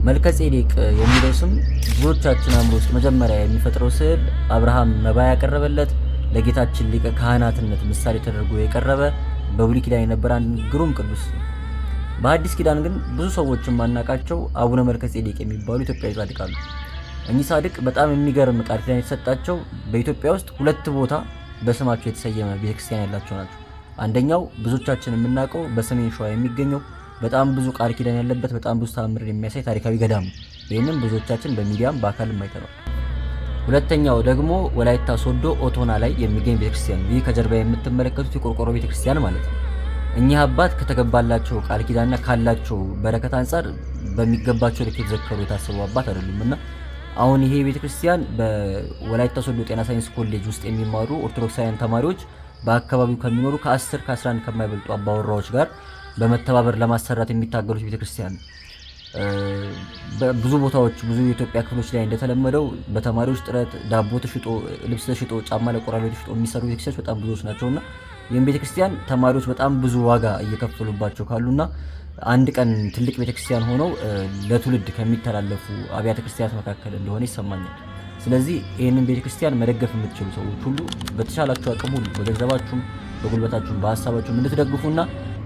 መልከ ጼዴቅ የሚለው ስም ብዙዎቻችን አእምሮ ውስጥ መጀመሪያ የሚፈጥረው ስዕል አብርሃም መባ ያቀረበለት፣ ለጌታችን ሊቀ ካህናትነት ምሳሌ ተደርጎ የቀረበ፣ በብሉይ ኪዳን የነበረ አንድ ግሩም ቅዱስ ነው። በሐዲስ ኪዳን ግን ብዙ ሰዎች የማናውቃቸው አቡነ መልከ ጼዴቅ የሚባሉ ኢትዮጵያዊ ጻድቅ አሉ። እኚህ ጻድቅ በጣም የሚገርም ቃል ኪዳን የተሰጣቸው፣ በኢትዮጵያ ውስጥ ሁለት ቦታ በስማቸው የተሰየመ ቤተክርስቲያን ያላቸው ናቸው። አንደኛው ብዙዎቻችን የምናውቀው በሰሜን ሸዋ የሚገኘው፣ በጣም ብዙ ቃል ኪዳን ያለበት፣ በጣም ብዙ ተአምርን የሚያሳይ ታሪካዊ ገዳም ነው። ይህንም ብዙዎቻችን በሚዲያም በአካልም አይተነዋል። ሁለተኛው ደግሞ ወላይታ ሶዶ ኦቶና ላይ የሚገኝ ቤተክርስቲያን ነው። ይህ ከጀርባ የምትመለከቱት የቆርቆሮ ቤተክርስቲያን ማለት ነው። እኚህ አባት ከተገባላቸው ቃል ኪዳንና ካላቸው በረከት አንጻር በሚገባቸው ልክ የተዘከሩ፣ የታሰቡ አባት አይደሉም። እና አሁን ይሄ ቤተክርስቲያን በወላይታ ሶዶ ጤና ሳይንስ ኮሌጅ ውስጥ የሚማሩ ኦርቶዶክሳውያን ተማሪዎች በአካባቢው ከሚኖሩ ከ10 ከ11 ከማይበልጡ አባወራዎች ጋር በመተባበር ለማሰራት የሚታገሉት ቤተክርስቲያን ነው። ብዙ ቦታዎች፣ ብዙ የኢትዮጵያ ክፍሎች ላይ እንደተለመደው በተማሪዎች ጥረት ዳቦ ተሽጦ፣ ልብስ ተሽጦ፣ ጫማ ለቆራቢ ተሽጦ የሚሰሩ ቤተክርስቲያኖች በጣም ብዙዎች ናቸውና ይህም ቤተክርስቲያን ተማሪዎች በጣም ብዙ ዋጋ እየከፈሉባቸው ካሉና አንድ ቀን ትልቅ ቤተክርስቲያን ሆነው ለትውልድ ከሚተላለፉ አብያተ ክርስቲያናት መካከል እንደሆነ ይሰማኛል። ስለዚህ ይህንን ቤተክርስቲያን መደገፍ የምትችሉ ሰዎች ሁሉ በተሻላችሁ አቅም ሁሉ በገንዘባችሁም፣ በጉልበታችሁም፣ በሀሳባችሁም እንድትደግፉና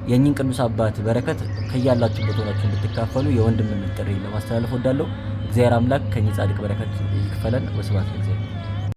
የእኚህን ቅዱስ አባት በረከት ከያላችሁበት ሆናችሁ እንድትካፈሉ የወንድምነት ጥሪ ለማስተላለፍ ወዳለሁ። እግዚአብሔር አምላክ ከእኚህ ጻድቅ በረከት ይክፈለን። ወስብሐት ለእግዚአብሔር።